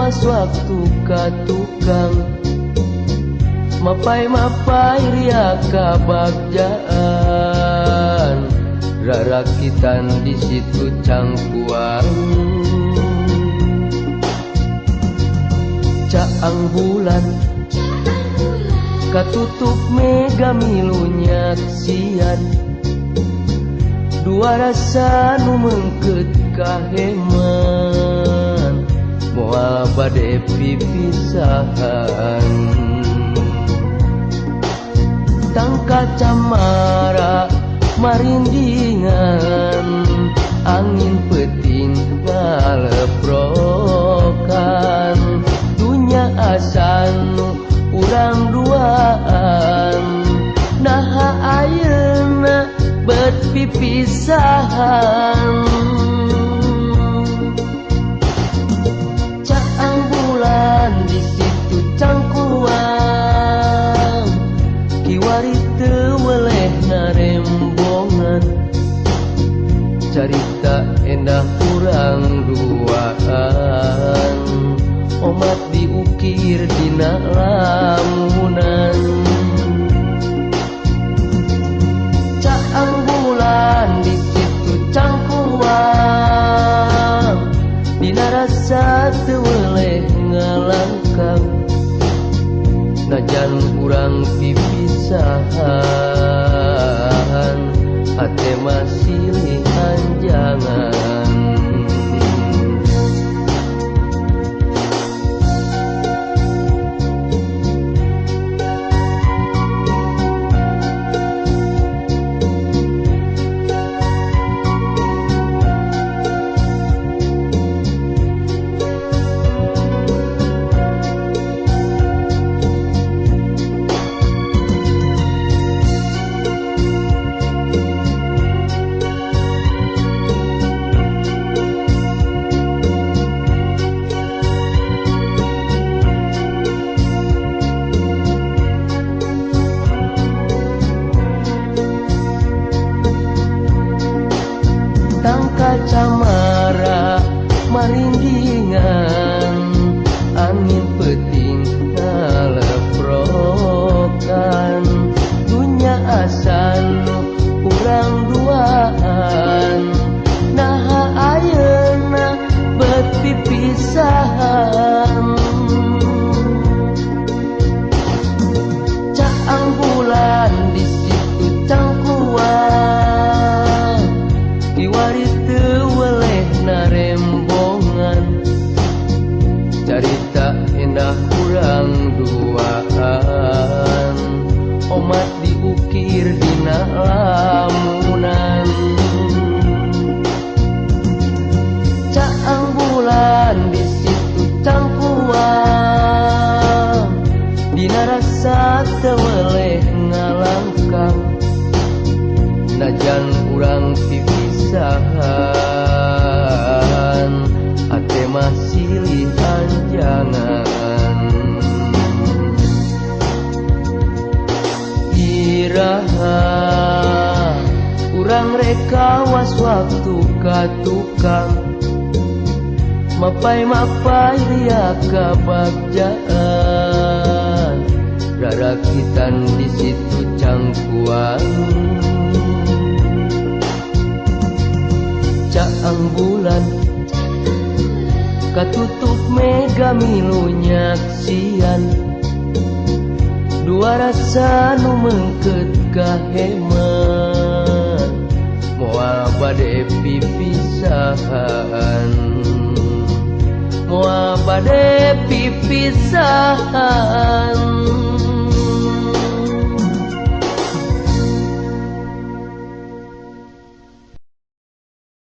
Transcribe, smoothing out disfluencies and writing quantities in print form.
was waktu ka tukang mapai-mapai ria kabagjaan rarakitan di situ cangkuang caang bulan katutup mega milu nyaksian dua rasa nu mengket kaheman moal bade pipisahan tangka camara marindingan angin peting ngaleprokan dunya asan urang duaan naha ayeuna bet pipisahan caang bulan di situ cangkuang kiwari teu weleh narembongan carita endah urang duaan omat diukir dina lamunan caang bulan di situ cangkuang dina rasa teu weleh ngalangkang najan urang pipisahan hate masih hanjangan. Tangka camara marindingan angin peting ngaleprokan dunya asan urang duaan naha ayeuna bet pipisahan caang bulan di situ cangkuang kiwari teu weleh narembongan carita endah urang duaan omat diukir dina lamunan caang bulan di situ cangkuang dina rasa teu weleh ngalangkang najan urang pipisahan hate mah silih anjangan iraha urang reka was waktu ka tukang mapai-mapai ria kabagjaan rarakitan di situ cangkuang caang bulan katutup mega milu nyaksian dua rasa nu mengket kaheman moal bade pipisahan moal bade pipisahan.